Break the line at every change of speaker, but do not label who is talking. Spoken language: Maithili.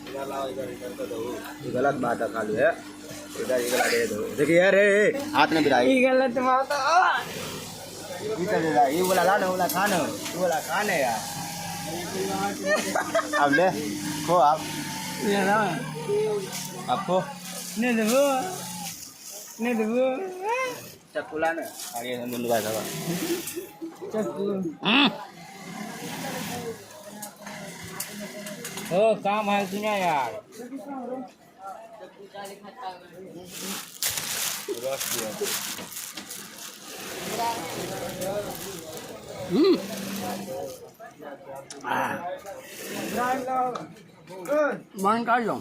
इधर लाओ, इधर इधर तो दो। ये गलत बात है, खाली है। इधर इधर दे दो। देखिए, अरे हाथ में बिराई।
ये गलत बात है।
ये चल जा, ये वाला ला ना, वाला खाना, ये वाला खाना यार। अब ले, खो आप।
ये ना।
आपको।
नहीं देबो, नहीं देबो।
चक्कू लाना। अरे मुंडू भाई साहब।
चक्कू हो काम है कि नहीं यार? बंद कर लो।